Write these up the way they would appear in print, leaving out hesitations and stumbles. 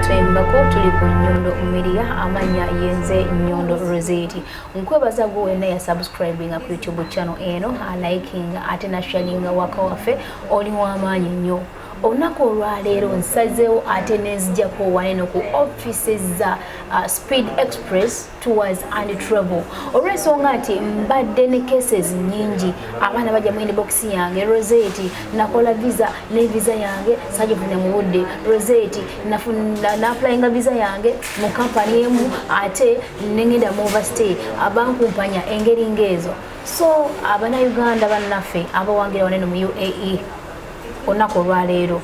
Tweyungako tuli ku Nyondo Media. Amanya yenze Nyondo Rosette. Nkwebaza gwe wenna ya subscribinga ku YouTube channel eno, alikinga ate nasharinga waka waffe. Oli w'amaanyi nnyo. Olunaku olwaleero nsazeewo ate nenzijako waneno ku offices za Speed Express Tours and Travel, olw'ensonga nti mbadde ne cases nyingi. Abaana bajja mu inbox yange: "Rosette, nakola visa ne visa yange sagifune mu budde. Rosette, naapplyinga visa yange mu kampani emu ate nengenda mu overstay, abankumpanya." Engeri ng'ezo. So Abannayuganda bannaffe abawangira waneno mu UAE, olunaku olwaleero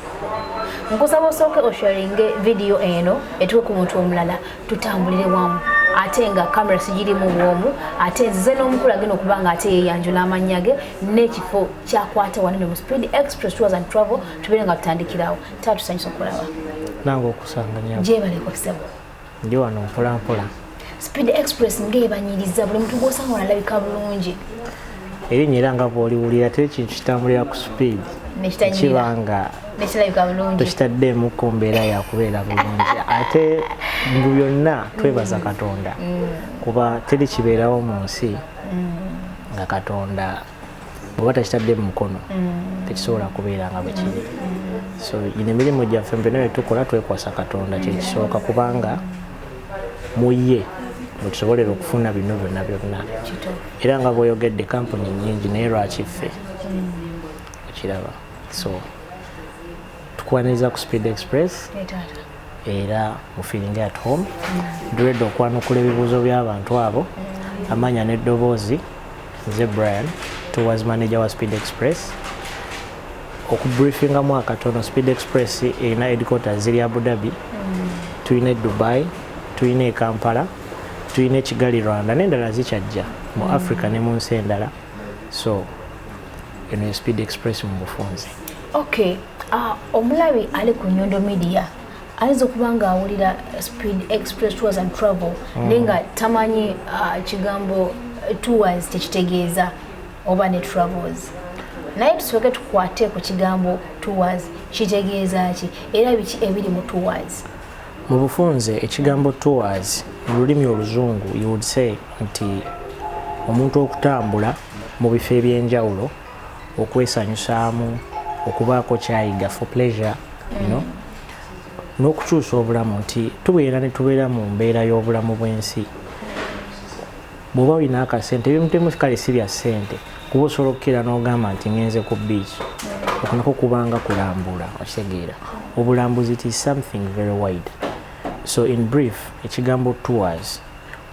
nkusaba osooke osharinge vidiyo eno etuke ku muntu omulala, tutambulire wamu. Ate nga kamera sigirimu bwomu, ate nzize n'omukulu agenda okuba nga ate yeyanjula amannya ge n'ekifo kyakwata wanene mu Speed Express Tours and Travel, tubeere nga tutandikirawo. Tatusanyusa okulaba. Nange okusanganya. Gyebaleko, ssebo. Ndi wano mpolampola. Speed Express ng'ebanyiriza, buli muntu gwosanga onalabika bulungi. Erinnya era nga bw'oliwulira, teri kintu kitambulira ku speed Nekitanyira. kiba nga nekirabika bulungi. Tokitaddeemu ku mbeera yakubeera bulungi. Ate mu byonna twebaza Katonda, kuba teri kibeerawo mu nsi nga Katonda bw'oba takitadde mu mukono tekisobola kubeera nga bwe kiri. So gino emirimu gyaffe byonna bye tukola twekwasa Katonda, kyekisooka, kubanga mu ye mwe tusobolera okufuna bino byonna byonna. Era nga bw'oyogedde, kampuni nyingi, naye lwaki ffe? Okiraba? So tukwaniriza ku Speed Express. Taata. Era mu feeling at home. Ndi okwanukula ebibuuzo by'abantu abo. Amanya n'eddoboozi, nze Brian, tours manager wa Speed Express. Okubriefingamu akatono, Speed Express erina headquarters ziri Abu Dhabi, tulina e Dubai, tulina e Kampala, tulina e Kigali, Rwanda, n'endala zikyajja mu Africa ne mu nsi endala. So eno ye Speed Express mu bufunze. Okay, omulabi ali ku Nyondo Media ayinza okuba nga awulira Speed Express Tours and Travel, naye nga tamanyi kigambo tours tekitegeeza oba ne travels. Naye tusooke tukwate ku kigambo tours, kitegeeza ki era biki ebiri mu tours? Mu bufunze, ekigambo tours mu lulimi Oluzungu, you would say nti omuntu okutambula mu bifo ebyenjawulo okwesanyusaamu, okubaako kyayiga, for pleasure, n'okukyusa obulamu, nti tubeera ne tubeera mu mbeera y'obulamu bw'ensi. Bw'oba olina akasente, ebintu kale si bya ssente, kuba osobola okukira n'ogamba nti ngenze ku beach, okwo nako kubanga kulambula. Okitegeera? Obulambuzi, it is something very wide. So in brief, ekigambo tours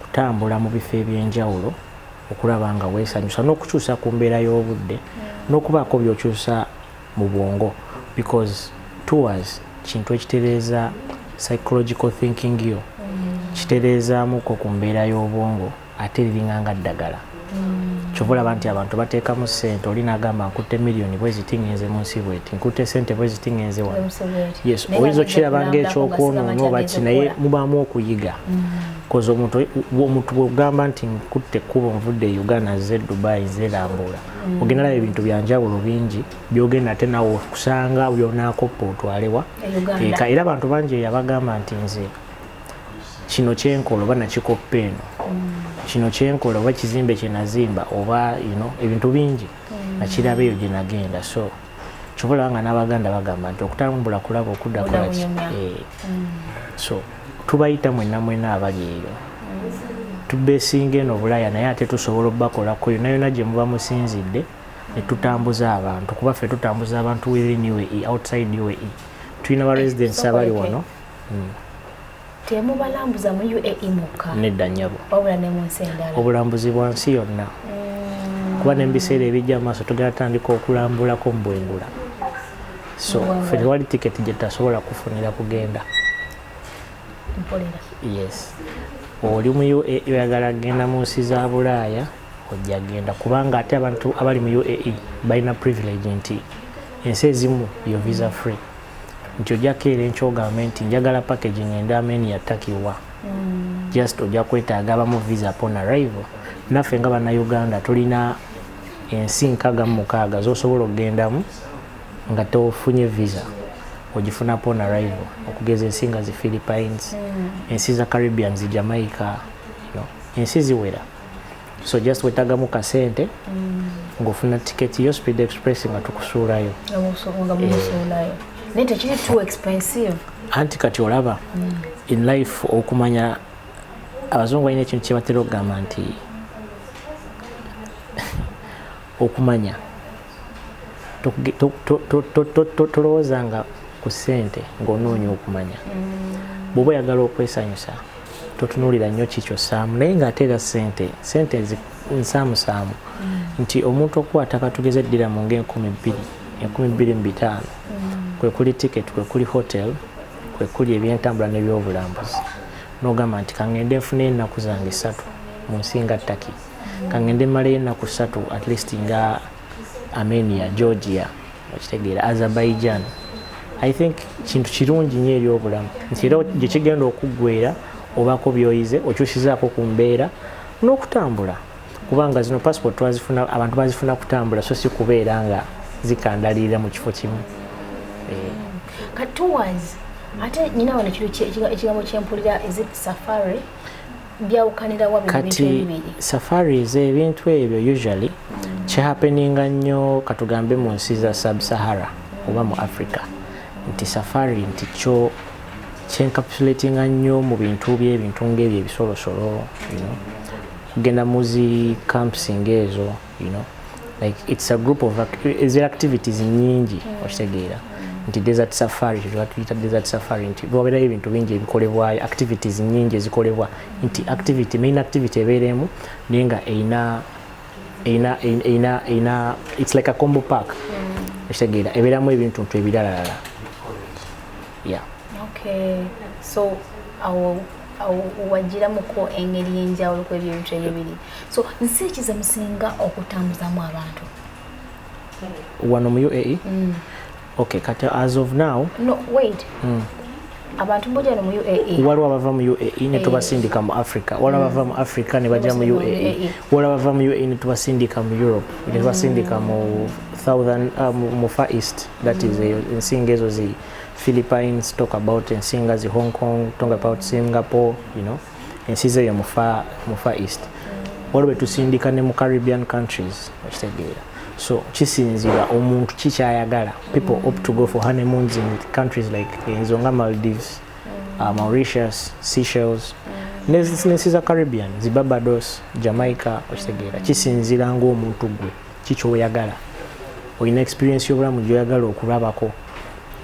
kutambula mu bifo ebyenjawulo okulaba nga weesanyusa n'okukyusa ku mbeera y'obudde n'okubaako by'okyusa mu bwongo, because tours kintu ekitereeza psychological thinking yo, kitereezaamuko ku mbeera y'obwongo, ate liringa nga ddagala. Kyova olaba nti abantu bateekamu ssente. Oli n'agamba, "Nkutte miliyoni bwe ziti, ngenze mu nsi bweti, nkutte ssente bwe ziti, ngenze wano." Yes, oyinza okukiraba ng'ekyokwonoona oba ki, naye mubaamu okuyiga, 'cause omuntu bwogamba nti nkutte ekkubo, nvudde e Uganda, nze Dubai, nze lambula, ogenda laba ebintu byanjawulo bingi byogenda ate nawe okusanga byonaakoppa otwalewa eka. Era abantu bangi yabagamba nti nze kino kyenkola oba nakikoppa eno, kino kyenkola oba kizimbe kyenazimba oba ebintu bingi nakiraba eyo gye nagenda. So kyova olaba nga n'Abaganda bagamba nti okutambula kulaba, okudda kolaki. So tubayita mwenna mwenna abali eyo. Tubesinga eno Bulaaya, naye ate tusobola obbakolako yonna yonna gye muba musinzidde ne tutambuza abantu, kuba ffe tutambuza abantu within UAE, outside UAE. Tulina ba residents abali wano. Temubalambuza mu UAE mukka? Nedda nnyabo. Wabula ne mu nsi endala? Obulambuzi bwa nsi yonna, kuba n'ebiseera ebijja mu maaso tugenda tandika okulambulako mu bwengula. So ffe tewali tiketi gye tutasobola kufunira kugenda. Mpulira. Yes, oli mu UAE, oyagala kugenda mu nsi za Bulaaya, ojja genda, kubanga ate abantu abali mu UAE balina privilege nti ensi ezimu yo visa free, nti ojja keera enkya ogambe nti njagala package ngende Armenia, Turkey wa, just ojja kwetaaga abamu visa upon arrival. Naffe nga Bannayuganda tulina ensi 66 z'osobola okugendamu nga tofunye visa. Ogifuna upon arrival. Okugeza ensi nga zi Philippines, ensi za Caribbean, zi Jamaica, ensi ziwera. So just wetagamu kasente ng'ofuna tiketi yo Speed Express nga tukusuulayo. Nga mumusuulayo, naye tekiri too expensive? Anti kati olaba, in life okumanya, abazungu balina ekintu kyebatera okugamba nti okumanya tolowoozanga ku ssente ng'onoonya okumanya. Bw'oba oyagala okwesanyusa, totunuulira nnyo kikyossaamu, naye ng'ate era sente nsaamusaamu, nti omuntu okukwata, katugeze eddiramu nga 2000, 2500, kwe kuli ticket, kwe kuli hotel, kwe kuli ebyentambula n'ebyobulambuzi, n'ogamba nti kaŋŋende nfuneyo ennaku zange 3 mu nsi nga Turkey, kaŋŋende mmaleyo ennaku 3 at least nga Armenia, Georgia, okitegeera, Azerbaijan. I think kintu kirungi nnyo eri obulamu, nti era gye kigenda okuggwera obaako byoyize, okyusizaako ku mbeera n'okutambula, kubanga zino passport twazifuna, abantu bazifuna kutambula, so si kubeera nga zikandalirira mu kifo kimu. Kati tours, ate nyina wano kiro ekigambo kyempulira, is it safari? Byawukanira wa bino bintu Kati ebibiri? Safaris, ebintu ebyo usually kihappeninga nnyo, katugambe mu nsi za Sub-Sahara oba mu Africa, nti safari nti kyo kyencapsulatinga nnyo mu bintu byebintu ngaebyo ebisolosolo, kugenda mu zi camps ngaezo, like it's a group of ezi activities nyingi, okitegeera, nti desert safari, kye tuyita desert safari, nti wabeerayo ebintu bingi ebikolebwayo, activities nyingi ezikolebwa, nti activity, main activity ebeera emu, naye nga eina it's like a combo pack, okitegeera, ebeeramu ebintu ntu ebiralalala, yeah. Okay, so awo awo wagiramuko engeri y'enjawulo ku ebyo ebintu ebibiri. So nsi ki ze musinga okutambuzamu abantu? Wano mu UAE? Okay, kati as of now, No, wait, abantu mbojano mu UAE? Waliwo abava mu UAE ne tubasindika mu Africa, waliwo abava mu Africa ne bajja mu Tubasindika mu UAE, UAE. Waliwo abava mu UAE ne tubasindika mu Europe, ne tubasindika mu southern, mu Far East, that is eyo ensi ezo zi Philippines, talk about ensi nga zi Hong Kong, talk about Singapore, ensi zeeyo mu Far East. Waliwo betusindika ne mu Caribbean countries, okitegeera. So kisinzira omuntu kikyayagala. People opt to go for honeymoons in countries like ezo nga Maldives, Mauritius, Seychelles, n'ensi za Caribbean, zi Barbados, Jamaica, okitegeera. Kisinzira ng'omuntu gwe kikyoyagala, olina experience y'obulamu gyoyagala okulabako,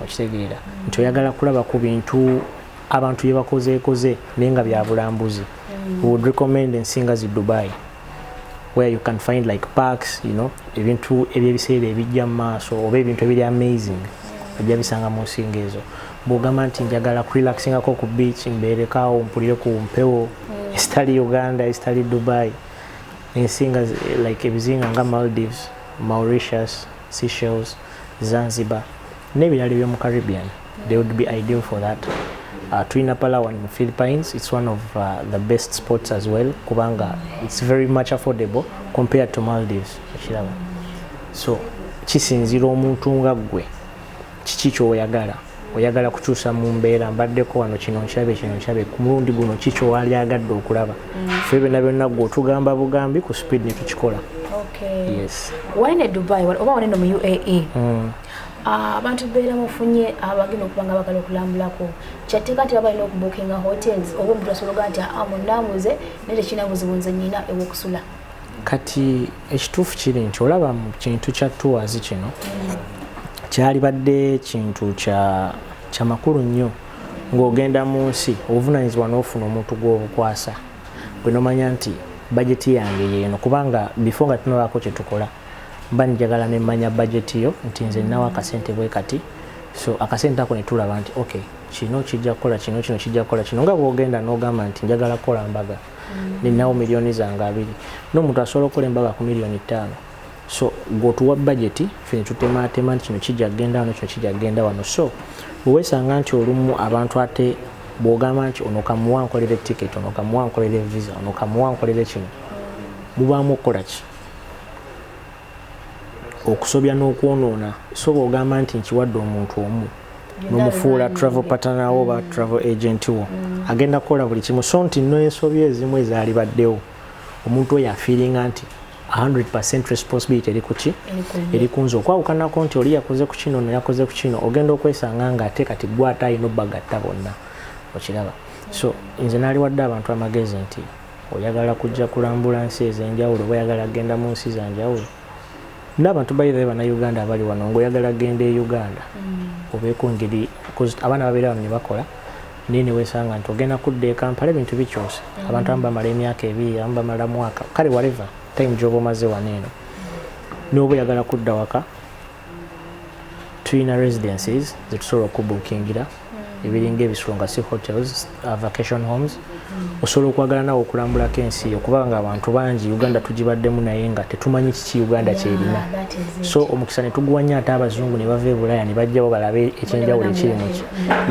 okitegeera, nti oyagala kulaba ku bintu abantu bye bakozeekoze naye nga bya bulambuzi. We would recommend ensi nga zi Dubai, where you can find like parks, ebintu ebyebiseera ebijja mu maaso oba ebintu ebiri amazing, ojja bisanga mu nsi ng'ezo. Bw'ogamba nti njagala kurelaxingako ku beach, mbeerekawo mpulire ku mpewo esitali Uganda, esitali Dubai, ensi nga like ebizinga nga Maldives, Mauritius, Seychelles, Zanzibar n'ebirala ebyomu Caribbean, they would be ideal for that. Tulina Palawan mu Philippines. It's one of the best spots as well, kubanga it's very much affordable compared to Maldives, okiraba. So kisinzira omuntu nga ggwe kiki kyoyagala. Oyagala kukyusa mu mbeera, mbaddeko wano, kino nkirabe, kino nkirabe, ku mulundi guno ki kyowali agadde okulaba? Ffe byonna byonna gwe otugamba bugambi, ku Speed ne tukikola. Okay. Yes. Wanene Dubai oba wanene mu UAE, abantu beera mufunye abagenda okuba nga bagala okulambulako, kyatteeka nti baba balina okubookinga hotels, oba omuntu asobola ogaa nti aa munambuze naye tekirina buzibu, nze nyina ewokusula? Kati ekituufu kiri nti olaba mu kintu kya tours kino, kyalibadde kintu kya makulu nnyo ng'ogenda mu nsi obuvunanyizibwa n'ofuna omuntu gw'obukwasa, gwe nomanya nti bajeti yange yeeno, kubanga before nga tunabaako kye tukola, mba njagala nemmanya bajeti yo, nti nze nnawo akasente bwe kati. So akasente ako ne tulaba nti okay, kino kijja kukola kino, kino kijja kukola kino, nga bw'ogenda n'ogamba nti njagala kukola mbaga, ninawo miliyoni zange 20, n'omuntu asobola okukola embaga ku miliyoni 5. So gweotuwa bajeti, ffe ne tutematema nti kino kijja kugenda wano, kino kijja kugenda wano. So bwe weesanga nti olumu abantu, ate bw'ogamba nti ono kamuwa nkolere ticket, ono kamuwa nkolere visa, ono kamuwa nkolere kino, mubaamu okukola ki, okusobya n'okwonoona. So bw'ogamba nti nkiwadde omuntu omu, Nomufuula travel partner wo oba travel agent wo. Agenda kukola buli kimu, so nti n'ensobi ezimu ezaali baddewo, omuntu oyo afeelinga nti 100% responsibility eri kuki? Eri ku ye. Eri kunze. Okwawukanako nti oli yakoze ku kino, ono yakoze ku kino, ogenda okwesanga nga ate kati gwe ate alina obbagatta bonna, okiraba? So nze naaliwadde abantu amagezi nti oyagala kujja kulambula nsi ez'enjawulo oba oyagala kugenda mu nsi zanjawulo, n'abantu bayirayo Bannayuganda abali wano, ng'oyagala kugenda e Uganda, obeeko ngeri, 'cause abaana babeera wano ne bakola, naye newesanga nti ogenda kudda e Kampala, ebintu bikyuse. Abantu abamu bamala emyaka 2, abamu bamala mwaka, kale whatever time gy'oba omaze wano eno, n'oba oyagala kudda waka, tulina residences zetusobola okubookingira, ebiringa ebisulo nga si hotels, vacation homes. Osobola okwagala nawe okulambulako ensi yo, kubanga abantu bangi Uganda tugibaddemu naye nga tetumanyi kiki Uganda kyerina. That is it. So omukisa ne tuguwa nnyo ate abazungu ne bava e Bulaaya ne bajjawo balabe ekyenjawulo ekiri muki.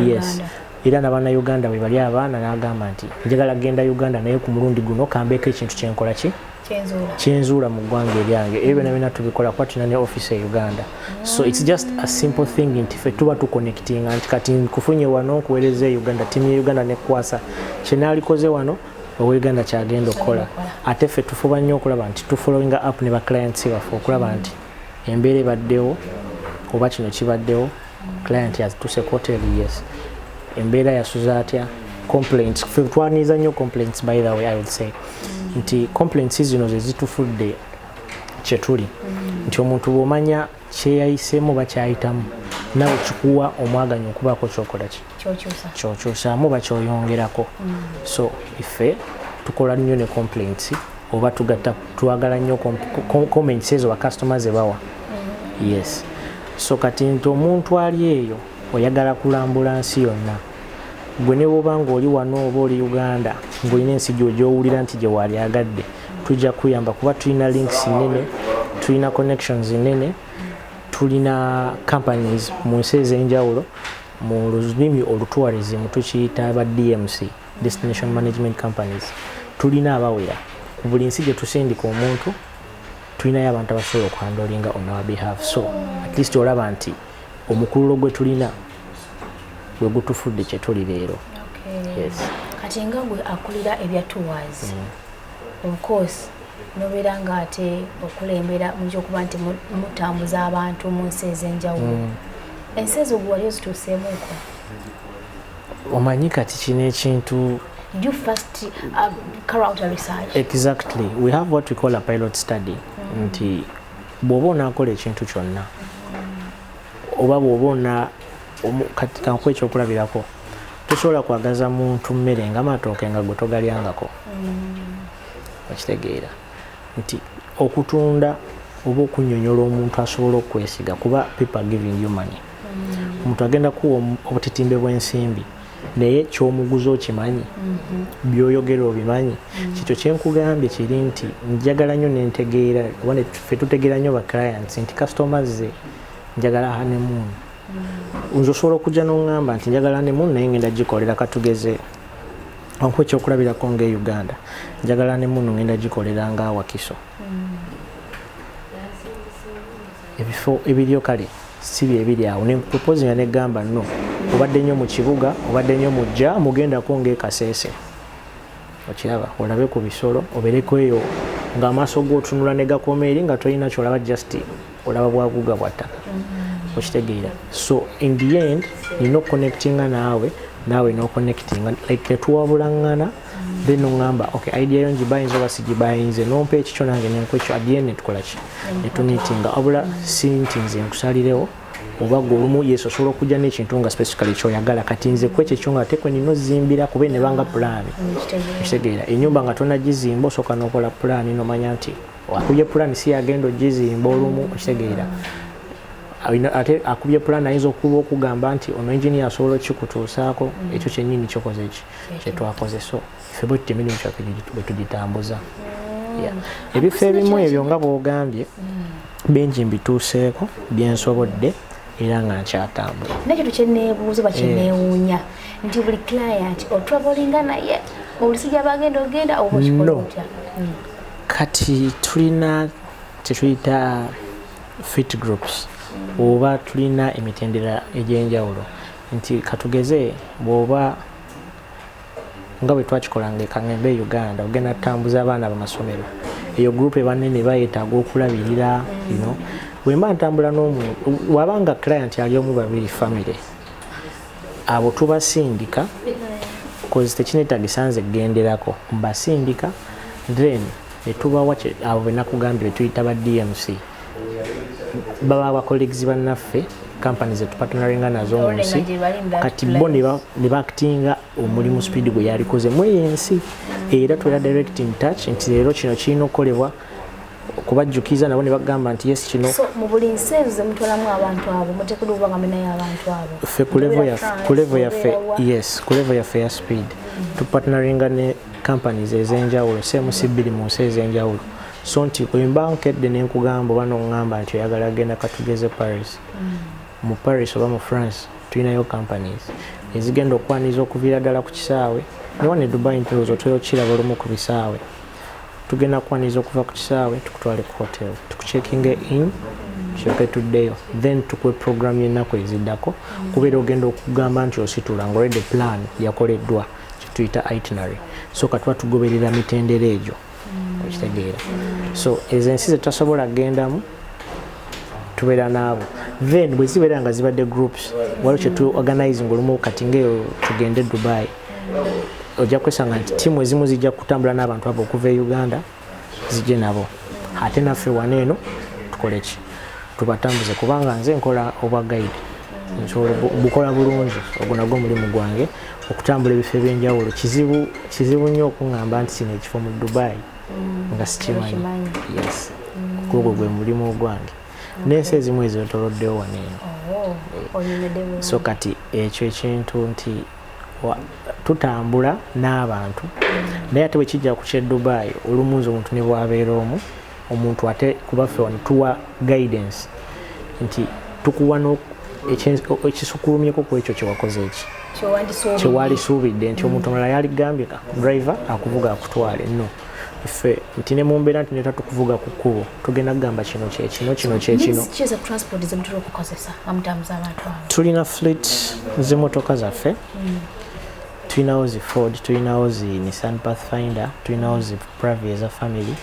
Yes, era n'Abannayuganda bwe bali abaana n'agamba nti njagala kugenda Uganda, naye ku mulundi guno kambeeko ekintu kyenkola ki? Kyenzuula. Kyenzuula mu ggwanga eryange. Ebyo byonna byonna tubikola kuba tulina ne office e Uganda. So it's just a simple thing nti ffe tuba tuconnectinga nti kati nkufunye wano, nkuweereza e Uganda, ttiimu ye Uganda nekwasa kyenaalikoze wano, owa Uganda kyagenda okukola. Ate ffe tufuba nnyo okulaba nti tufollowinga up ne baclients baffe, okulaba nti embeera ebaddewo oba kino kibaddewo, client yatuse ku hotel, yes, embeera yasuze atya, complaints. Ffe twaniriza nnyo complaints. By the way, I would say nti complaints zino ze zitufudde kyetuli, nti omuntu bw'omanya kyeyayiseemu oba kyayitamu, nawe kikuwa omwaganya okubaako kyokola ki? Kyokyusa. Kyokyusaamu oba kyoyongerako. So ife tukola nnyo ne complaints, oba tugatta, twagala nnyo comments ezo bakasitoma ze bawa. Yes, so kati nti omuntu ali eyo oyagala kulambula nsi yonna, gwe ne bwoba ng'oli wano oba oli Uganda ng'olina ensi gy'owulira nti gye waalyagadde, tujja kuyamba kuba tulina links nnene, tulina connections nnene, tulina companies mu nsi ez'enjawulo. Mu lulimi olutourism tukiyita ba DMC, destination management companies. Tulina abawera ku buli nsi gye tusindika omuntu, tulinayo abantu abasobola okuhandlinga on our behalf. So at least olaba nti omukululo gwe tulina gwe gutufudde kye tuli leero. Okay. Yes. Kati nga gwe akulira ebya tours, of course nobeera nga ate okulembera muyinza okuba nti mutambuza abantu mu nsi ez'enjawulo. Ensi ezo gwe wali ozituuseemuuko? Omanyi kati kino ekintu Did you first carry out a research? Exactly, we have what we call a pilot study, nti bw'oba onaakola ekintu kyonna oba bw'oba ona kati kankuwa ekyokulabirako, tosobola kwagaza muntu mmere nga matooke nga gwe togalyangako. Okitegeera nti okutunda oba okunyonyola omuntu asobola okwesiga, kuba people are giving you money. Omuntu agenda kuwa obutitimbe bw'ensimbi, naye kyomuguzi okimanyi, byoyogera obimanyi. Kikyo kyenkugambye kiri nti njagala nnyo nentegeera oba ffe tutegeera nnyo ba clients, nti customers ze njagala honeymoon. Nze osobola okujja n'oŋŋamba nti njagala honeymoon, naye ngenda gikolera, katugeze onkuwa ekyokulabirako nga e Uganda, njagala honeymoon, ngenda gikolera nga Wakiso, ebifo ebiriyo kale si byebiri awo, neproposinga negamba no obadde nnyo mu kibuga, obadde nnyo mujja mugendako nga e Kasese, okiraba, olabe ku bisolo, obeereko eyo ng'amaaso g'otunula ne gakoma eri nga tolina kyolaba, just olaba bwaguga bwa ttaka, okitegeera? So in the end nina okuconnectinga naawe, naawe n'oconnectinga, like tetuwabulaŋŋana, then oŋŋamba okay, idea yo ngibayinza oba sigibayinze, nompa ekikyo nange nenkuwa ekyo, at the end netukola ki? Netumeetinga. Wabula si nti nze nkusalirewo oba gwe olumu, yes, osobola okujja n'ekintu nga specifically kyoyagala. Kati nze kwekyo ekyo nga ate kwe nina ozimbira, kuba enebanga pulaani. Okitegeera? Ennyumba nga tonagizimba osooka n'okola pulaani, nomanya nti akubye pulaani si yagenda ogizimba olumu, okitegeera? Ate akubye pulaani ayinza okuba okugamba nti ono engineer asobola okikutuusaako ekyo kyennyini kyokoze ki kyetwakoze. So ffe bwe tutyo emirimu gyaffe bwe tugitambuza. Yeah. Ebifo ebimu ebyo nga bw'ogambye bingi mbituuseeko byensobodde, era nga nkyatambula. Nekintu kyeneebuuza oba kyeneewuunya nti buli client otravelinga naye mu buli si gyabagenda ogenda oba okikola No. otya? Kati tulina kyetuyita fit groups, oba tulina emitendera egy'enjawulo. Nti katugeze bw'oba nga bwe twakikolanga ekaŋŋembe e Uganda, ogenda tutambuza abaana bamasomero, eyo group ebanene bayetaaga okulabirira. Bwe mba ntambula n'omuntu, wabanga client ali omu, babiri, family, abo tubasindika cause tekinetagisa nze kugenderako, mbasindika, then netubawa abo benakugambye betuyita ba DMC, baba ba colleagues bannaffe, company zetupartneringa nazo mu nsi. Kati bo ne bakitinga omulimu Speed gwe yalikoze mu eyo ensi, era twera direct in touch nti leero kino kirina okukolebwa, kubajjukiza nabo ne bagamba nti yes, kino. So mu buli nsi ezo zemutwalamu abantu abo, muteekeddwa okuba nga munayo abantu abo? Ffe ku level yaffe, yes, ku level yaffe ya Speed tupartneringa ne companies ez'enjawulo, cmc bbiri mu nsi ez'enjawulo. So nti bwemba nkedde nenkugamba oba noŋŋamba nti oyagala genda katugeze Paris, mu Paris oba mu France tulinayo companies ezigenda okwaniriza okuviira ddala ku kisaawe newa ne Dubai. Nti otera okiraba olumu ku bisaawe, tugenda kwaniriza okuva ku kisaawe, tukutwale ku hotel, tukucheckinge in, tusooke tuddeyo, then tukuwe program y'ennaku eziddako, kubeera ogenda okugamba nti ositula nga already plan yakoleddwa, kyetuyita itinerary. So katuba tugoberera mitendera egyo, okitegeera? So ezo ensi zetutasobola kugendamu, tubeera naabo. Then bwe zibeera nga zibadde groups, waliwo kyetu organizing olumu. Kati ngaeyo tugende Dubai, ojja kwesanga nti tiimu ezimu zijja kutambula n'abantu abo okuva e Uganda, zijje nabo, ate naffe wano eno tukole ki? Tubatambuze, kubanga nze nkola obwa guide, nsobola bukola bulungi. Ogwo nagwo omulimu gwange, okutambula ebifo ebyenjawulo. Kizibu, kizibu nnyo okuŋŋamba nti kino ekifo mu Dubai nga sikimanyi. Okimanyi. Yes, ogwo gwe mulimu ogwange n'ensi ezimu ezetoloddewo wano eno. Oh, onyumidde bulungi. So kati ekyo ekintu nti tutambula n'abantu, naye ate bwe kijja ku ky'e Dubai, olumu nze omuntu ne bwabeera omu omuntu, ate kubaffe wano tuwa guidance nti tukuwa ekisukulumyeko ku ekyo kyewakoze, eki Kyewandisuubidde. Kyewalisuubidde nti omuntu omulala yaligambye driver akuvuga akutwale. No, ffe nti ne mumbeera nti neta tukuvuga ku kkubo, tugenda kugamba kino kyekino, kino kyekino. Means ki eza transport zemutera okukozesa nga mutambuza abantu abo? Tulina fleet z'emmotoka zaffe. Tulinawo zi Ford, tulinawo zi Nissan Pathfinder, tulinawo zi Previa eza family,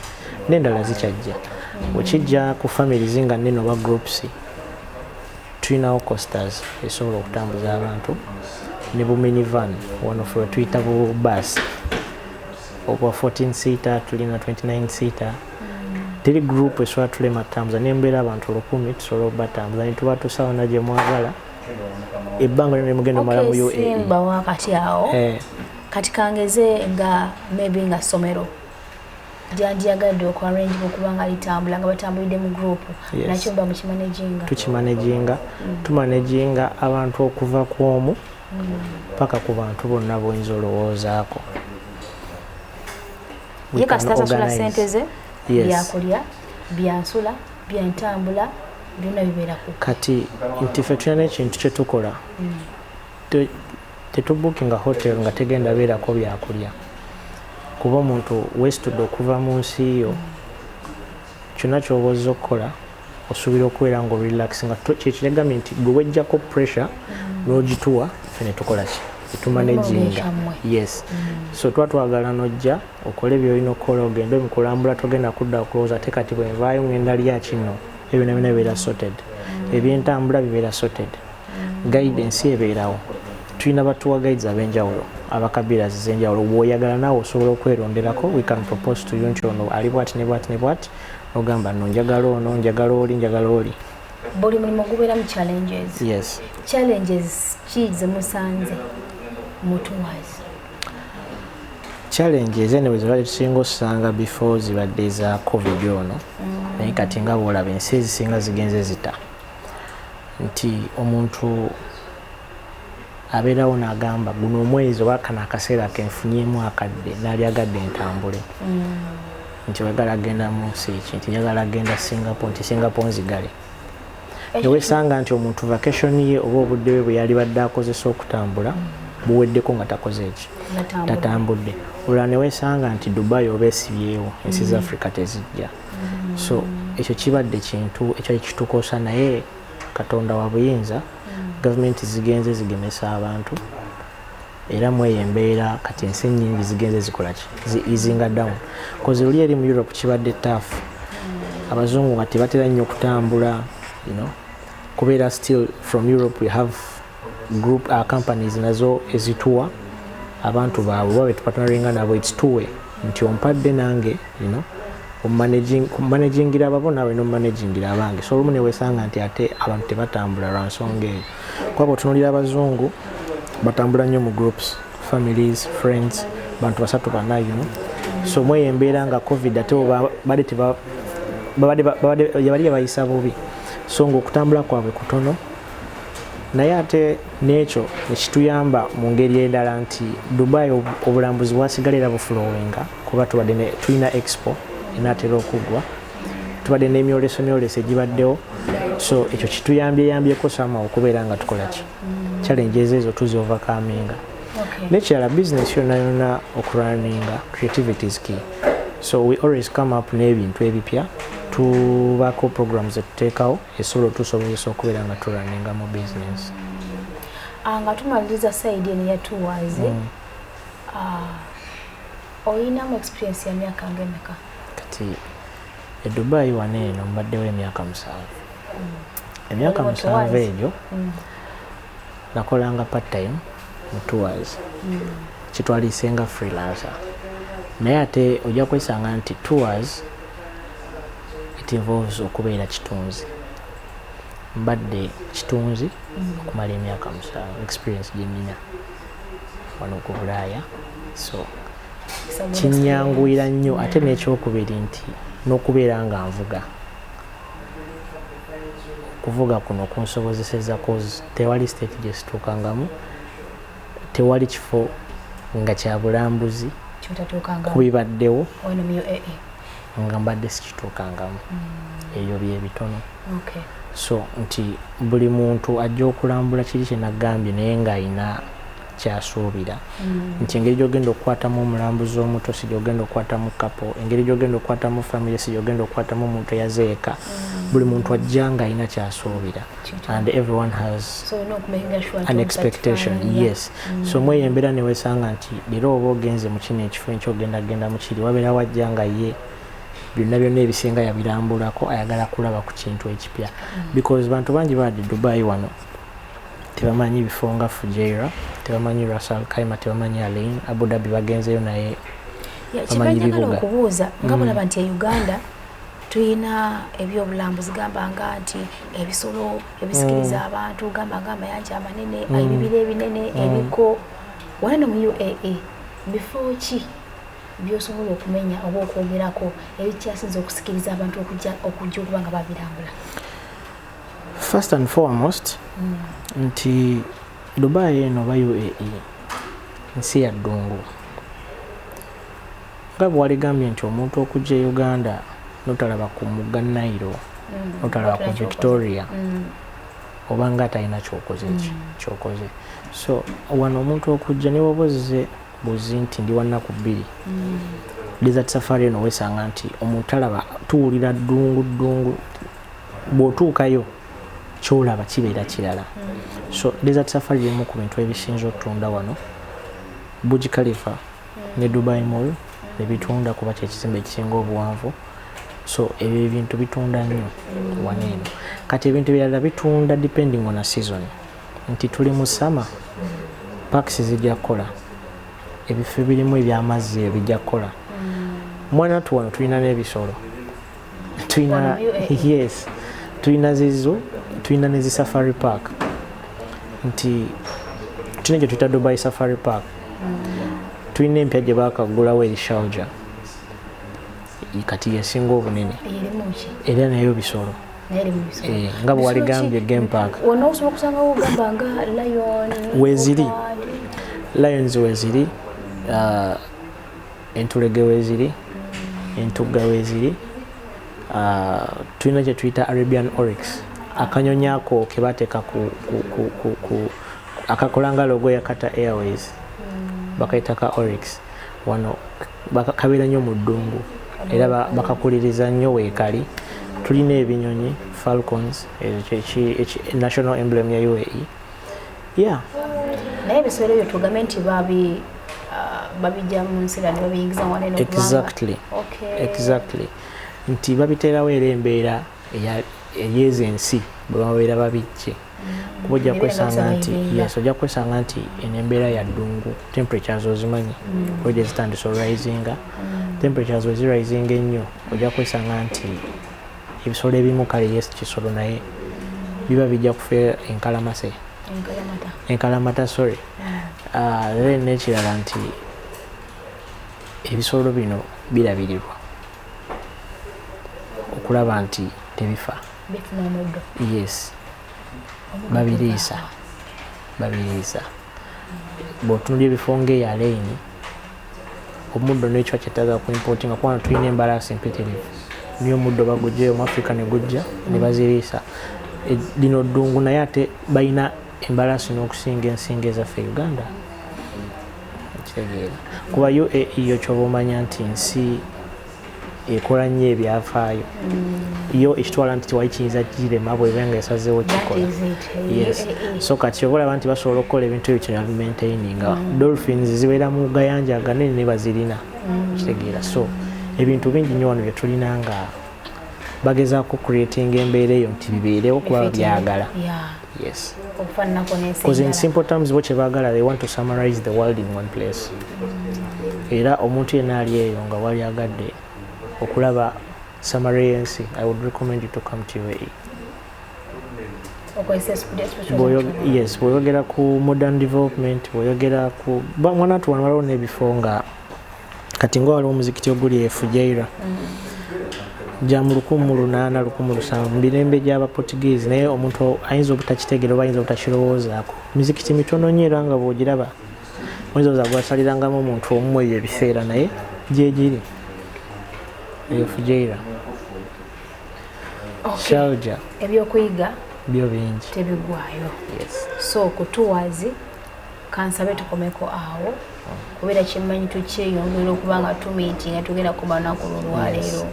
n'endala zikyajja. Wekijja ku families nga nnene oba groups, tulinawo coasters esobola okutambuza abantu ne bu minivan, wano ffe tuyita bu bus obwa 14 seater, tulina 29 seater. Teri group esobola tulema tutambuza, nembeera abantu 1000 tusobola obatambuza netuba tusawona gye mwagala, ebbanga lyonna limugenda omala mu Okay, UAE. Simba wakati awo. Kati kangeze nga maybe nga ssomero gyandyagadde okuarrange okuba nga litambula, nga batambulidde mu group, nakyo mba mukimanaginga? Tukimanaginga. Tumanaginga abantu okuva ku omu paka ku bantu bonna boyinza olowoozaako. We Ye can kasita asasula organize. sente ze, Yes. byakulya, byansula, byentambula, byonna bibeeraku. Kati nti ffe tulina n'ekintu kyetukola. Tetubookinga hotel nga tegenda beerako byakulya, kuba omuntu weesitudde okuva mu nsi yo, kyonna kyoba ozza okukola osuubira okubeera nga orelax, nga kyekiragambye nti gwe wejjako pressure n'ogituwa, ffe ne tukola ki? Tetumanaginga. Ekyammwe. Yes, so tuba twagala nojja okole byolina okukola, ogende mukulambula, togenda kudda kulowooza ate kati bwenvaayo ngenda lya kino. Ebyo byonna bibeera sorted, ebyentambula bibeera sorted, guidance ebeerawo. Tulina ba tour guides ab'enjawulo, abakabiras ez'enjawulo. Bw'oyagala naawe osobola okweronderako. We can propose to you nti ono ali bwati ne bwati ne bwati, ogamba no njagala ono, njagala oli, njagala oli. Buli mulimu gubeeramu challenges. Yes. Challenges ki zemusanze mu tours? Challenges anyway zibadde tusinga osanga before zibadde za COVID ono, naye kati nga bwolaba ensi ezisinga zigenze zita nti omuntu abeerawo n'agamba guno omwezi oba kano akaseera kenfunyemu akadde n'alyagadde ntambule, nti oyagala genda mu nsi ki, nti njagala genda Singapore, nti Singapore nzigale. Newesanga nti omuntu vacation ye oba obudde bwe bwe yali badde akozesa okutambula buweddeko nga takoze eki? Natambula. Tatambudde. Olala newesanga nti Dubai oba esibyewo, ensi za Africa tezijja. So ekyo kibadde kintu ekyali kitukosa, naye Katonda wa buyinza. Gavumenti zigenze zigemesa abantu, era mweyo embeera kati ensi ennyingi zigenze zikola ki, zi easinga down, 'cause oli eri mu Europe kibadde tough. Abazungu nga tebatera nnyo okutambula, kubeera still from Europe we have group companies nazo ezituwa abantu baabwe oba betupartneringa nabo. It's two way, nti ompadde nange omanagingira ababo, naawe nomanagingira abange. So olumu newesanga nti ate abantu tebatambula lwa nsonga eyo, kuba bweotunuulira abazungu batambula nnyo mu groups, families, friends, bantu basatu bana. So mweyo embeera nga COVID ate babadde yabali yabayisa bubi, so nga okutambula kwabwe kutono. Naye ate n'ekyo nekituyamba mu ngeri endala nti Dubai obulambuzi bwasigala era buflowinga, kuba tubadde tulina expo enaatera okuggwa, tubadde n'emyoleso myoleso egibaddewo. So ekyo kituyambyeyambyeko sama okubeera nga tukola ki, challenges ezo tuzi overcominga. Nekirala, business yonna yonna okurunninga, creativity is key. So we always come up n'ebintu ebipya, tubaako programs zetuteekawo esobola otusobozesa okubeera nga turunninga mu business. Nga tumaliriza side eno ya tours, oyinamu experience ya myaka ngemeka? Kati e Dubai wano eno mbaddewo emyaka 7. Emyaka 7 egyo nakolanga part time mu tours, kitwalise nga freelancer. Naye ate ojja kwesanga nti tours it involves okubeera kitunzi. Mbadde kitunzi okumala emyaka 7, experience gyenina wano ku Bulaaya, so kinyanguyira nnyo. Ate n'ekyokubiri nti n'okubeera nga nvuga, okuvuga kuno kunsobozeseza, 'cause tewali state gye situukangamu, tewali kifo nga kya bulambuzi kubibaddewo nga mbadde sikituukangamu. Ebyo byebitono. So nti buli muntu ajja okulambula kiri kyenagambye, naye ng'ayina kyasuubira, nti engeri gyogenda okukwatamu omulambuzi omuto si gyogenda okukwatamu couple, engeri gyogenda okukwatamu family si gyogenda okukwatamu omuntu eyazeeka. Buli muntu ajja ng'alina kyasuubira and everyone has an expectation, yes. So mweyo embeera newesanga nti leero oba ogenze mu kino ekifo, enkyo ogenda genda mu kiri, wabeera wajja nga ye byonna byonna ebisinga yabirambulako, ayagala kulaba ku kintu ekipya, because bantu bangi baadde Dubai wano tebamanyi bifo nga Fujairah, tebamanyi Ras Al Khaimah, tebamanyi Al Ain. Abu Dhabi bagenzeyo, naye bamanyi bibuga. Okubuuza nga bulaba nti e Uganda tulina ebyobulambuzi, gamba nga nti ebisolo ebisikiriza abantu, gamba nga amayanja amanene, ebibira ebinene, ebiko. Wano mu UAE bifo ki byosobola okumenya oba okwogerako ebikyasinza okusikiriza abantu okujja okuba nga babirambula? First and foremost, nti Dubai eno oba UAE nsi ya ddungu. Nga bwe waligambye nti omuntu okujja e Uganda notalaba ku mugga Nairo, notalaba ku Victoria, oba nga atalina kyokoze ki kyokoze. So wano omuntu okujja ne woba ozze buzi nti ndi wannaku 2, desert safari eno wesanga nti omuntu talaba, tuwulira ddungu ddungu, bw'otuukayo kyolaba kibeera kirala. So desert safari emu ku bintu ebisinza otunda wano. Burj Khalifa ne Dubai Mall nebitunda, kuba kyekizimbe ekisinga obuwanvu. So ebyo ebintu bitunda nnyo wano eno. Kati ebintu ebirala bitunda depending on a season, nti tuli mu summer, parks zijja kukola, ebifo ebirimu ebyamazzi ebyo bijja kukola. Mwana tu wano tulina n'ebisolo, tulina, yes, tulina zizo, tulina ne zi safari park, nti tulina gye tuyita Dubai Safari Park, tulina empya gye bakagulawo eri Sharjah, kati yesinga obunene, era nayo bisolo. Nga bwe waligambye game park. Weziri lions, weziri entulege, weziri entugga, weziri tulina kye tuyita Arabian oryx, akanyonyi ako kebateeka ku akakola nga logo ya Qatar Airways, bakayita ka oryx. Wano kabeera nnyo mu ddungu era bakakuliriza nnyo weekali. Tulina ebinyonyi, falcons, national emblem ya UAE. Yeah. Naye ebisolo ebyo tugambe nti babijja mu nsi ne babiyingiza wano eno? Exactly. Exactly, nti babiteerawo era embeera eyezo ensi bwe babeera babijje, kuba ojja kwesanga nti, yes, ojja kwesanga nti eno embeera ya ddungu, temperatures ozimanyi already zitandise orisinga. Temperatures bwe zirisinga ennyo, ojja kwesanga nti ebisolo ebimu, kale yes, kisolo, naye biba bijja kufa enkalamase, enkalamata, sorry. Then n'ekirala nti ebisolo bino birabirirwa okulaba nti tebifa. Yes, babiriisa, babiriisa. Bw'otunulya ebifo ng'eyo Al Ain, omuddo n'ekyo kyetaaga ku importinga, kubanga tulina embalaasi empitirivu, niyo omuddo bagugjayo mu Africa ne gujja ne baziriisa. Lino ddungu, naye ate balina embalaasi n'okusinga ensinga ezaffe Uganda. Kitegeera, kuba UAE yo kyoba omanya nti nsi ekola nnyo ebyafaayo, yo ekitwala nti tewali kiyinza girema bweba nga esazeewo kikola. Yes, so kati oba olaba nti basobola okukola ebintu ebyo kyona bimaintaininga. Dolphins zibeera mu gayanja aganene ne bazirina. Kitegeera, so ebintu bingi nnyo wano byetulina nga bagezaako creating embeera eyo nti bibeerewo kuba babyagala. Yes, because in simple terms, bo kyebaagala, they want to summarize the world in one place. Era omuntu yenna ali eyo nga wali agadde okulaba summary y'ensi, I would recommend you to come to UAE. Yes, bw'oyogera ku modern development, bw'oyogera ku mwana tu, wano waliwo n'ebifo nga kati nga waliwo omuzikiti oguli e Fujairah, gya mu 1800, 1700, mu mirembe gy'Abaportuguese, naye omuntu ayinza obutakitegeera oba ayinza obutakirowoozaako. Mizikiti mitono nnyo, era nga bw'ogiraba oyinza oza gwasalirangamu omuntu omu eyo ebiseera, naye gyegiri eyo Fujairah, Sharjah. Ebyokuyiga byo bingi. Tebigwayo. Yes. So ku tours kansabe tukomeko awo, kubeera kyemmanyi tukyeyongera okuba nga tumeetinga, tugenda kuba lunaku lwolwaleero.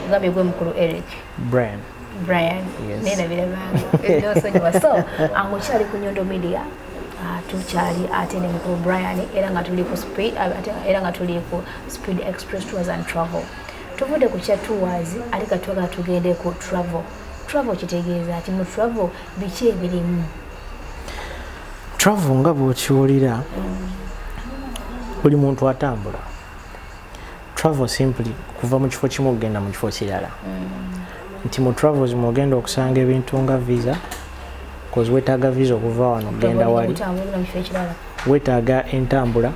Ogambye gwe mukulu Eric? Brian. Brian. Yes. Nerabira bange, nosonyiwa. So ngaokyali ku Nyondo Media, tukyali ate ne mukulu Brian, era nga tuli ku speed, era nga tuli ku Speed Express Tours and Travel. Tuvudde ku kya tours, ate katwagala tugende ku travel. Travel kitegeeza ki? Mu travel biki ebirimu? Travel nga bw'okiwulira, buli muntu atambula. Travel simply kuva mu kifo kimu okugenda mu kifo kirala. Nti mu travels mwogenda okusanga ebintu nga visa, cause weetaaga visa okuva wano okugenda wali. Otambula mu kifo ekirala. Weetaaga entambula,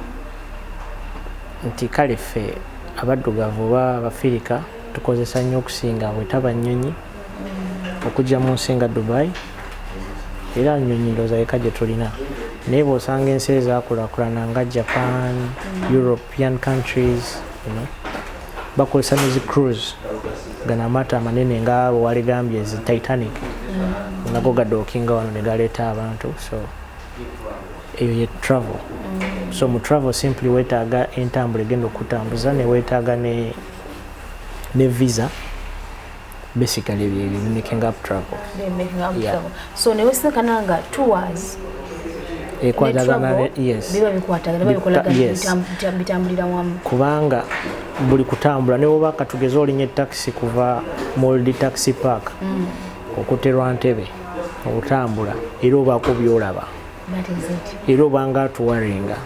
nti kale ffe abaddugavu oba Abafirika tukozesa nnyo okusinga bwetaba nnyonyi okujja mu nsi nga Dubai, era nnyonyi ndowooza yeka gye tulina. Naye bw'osanga ensi ezaakulaakulana nga Japan, European countries, bakozesa ne zi cruise, gano amaato amanene nga bwewaligambye zi Titanic, nago gadookinga wano ne galeeta abantu. So eyo ye travel. So mu travel simply weetaaga entambula egenda okutambuza, ne weetaaga ne visa. Basically byebyo making up travel. They making up travel. So newesinkana nga tours ekwatagana ne travel yes. Biba bikwatagana, biba bikolagana? Yes. Bitambulira wamu. Kubanga buli kutambula, ne woba katugeze olinya taxi kuva Old Taxi Park okuterwa Ntebe, okutambula era obaako byolaba. That is it. Era obanga atuwaringa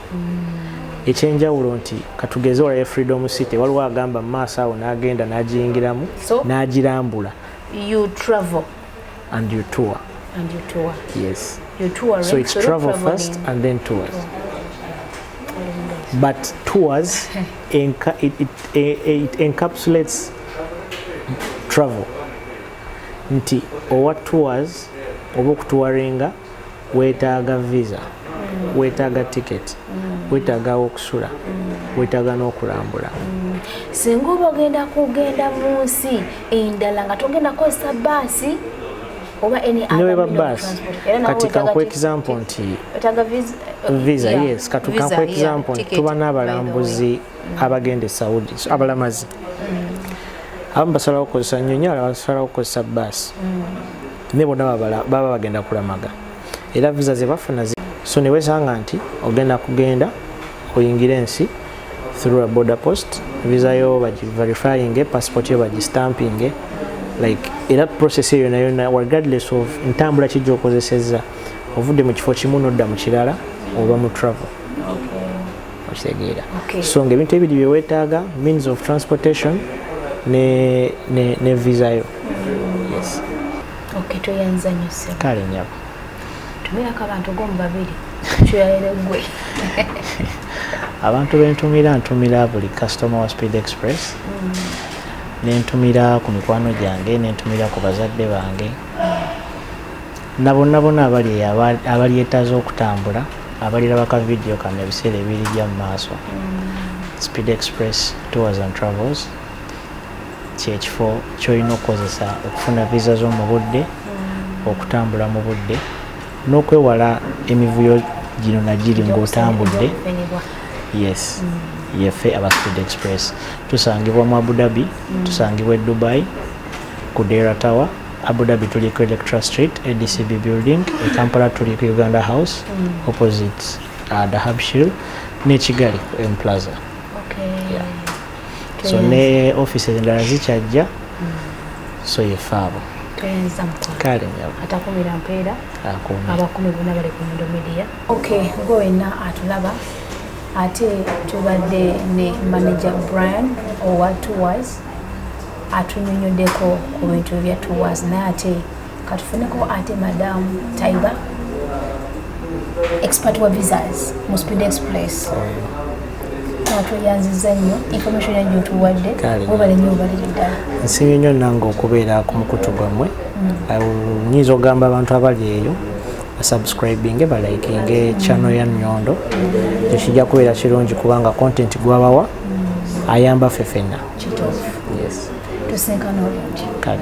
ekyenjawulo nti katugeze olaye Freedom City, waliwo agamba mu maaso awo n'agenda n'agiyingiramu n'agirambula. You travel And you tour. And you tour. Yes. You tour. So it's travel first and then tours, but tours it encapsulates travel, nti owa tours oba okutuwaringa weetaaga visa, weetaaga ticket, weetaaga okusula, weetaaga n'okulambula. Singa oba ogenda kugenda mu nsi endala nga togenda kukozesa baasi oba any other Neweba mean of bus transport. Era nawe kati weetaaga kankuwa example nti wetaaga visa, visa. Yeah. Yes, kati Visa, kankuwa yeah, example nti ticket, tuba by the way. n'abalambuzi abagenda e Saudi. So, abalamazi abamu basalawo kukozesa nnyonyi, abalala basalawo kukozesa baasi, naye bonna baba bagenda kulamaga. Era visa ze bafuna so ne wesanga nti ogenda kugenda oyingire ensi through a border post, visa yo bagiverifying, passport yo bagistamping, like era process eyo yonna yonna, regardless of ntambula ki gy'okozesezza, ovudde mu kifo kimu n'odda mu kirala oba mu travel, okitegeera? Okay. So nga ebintu ebiri byeweetaaga, means of transportation ne visa yo, yes. Okay, toyanza nnyo ssebo. Kale nyabo. Tumirako abantu gomu babiri kyoyayire gwe. Abantu bentumira, ntumira buli customer wa Speed Express, nentumira ku mikwano gyange, nentumira ku bazadde bange na bonna bonna abali eyo abalyetaaza okutambula, abaliraba ka vidiyo kano ebiseera ebirijja mu maaso. Speed Express Tours and Travels kyekifo kyolina okukozesa okufuna visa zo mu budde, okutambula mu budde n'okwewala emivuyo gino nagiri ng'otambudde. Egy'okufenebwa. Yes, yeffe aba Speed Express tusangibwa mu Abu Dhabi, tusangibwa e Dubai ku Deira Tower. Abu Dhabi tuli ku Electra Street, ADCB building. E Kampala tuli ku Uganda House, opposite Dahabshiil, ne Kigali ku M Plaza. Yeah. So ne offices endala zikyajja, so yeffe abo. Toyanza mukwano. Kale nyabo. Atakumira mpeera. Akuume. Abakumi bonna bali ku Nyondo Media. Okay, gwe wenna atulaba, ate tubadde ne manager Brian owa tours, atunyonyoddeko ku bintu bya tours, naye ate katufuneko ate Madam Taiba, expert wa visas mu Speed Express. Atweyanziza nnyo information yange otuwadde. Kale. Webale nnyo, obalire ddala. Nsiimye nnyo nange okubeera ku mukutu gwammwe. Nyinza okugamba abantu abali eyo basubscribinge, balikinge channel ya Nyondo. Tekijja kubeera kirungi kubanga content gwabawa ayamba ffe ffenna. Kituufu. Yes. Tusinkana olungi. Kale.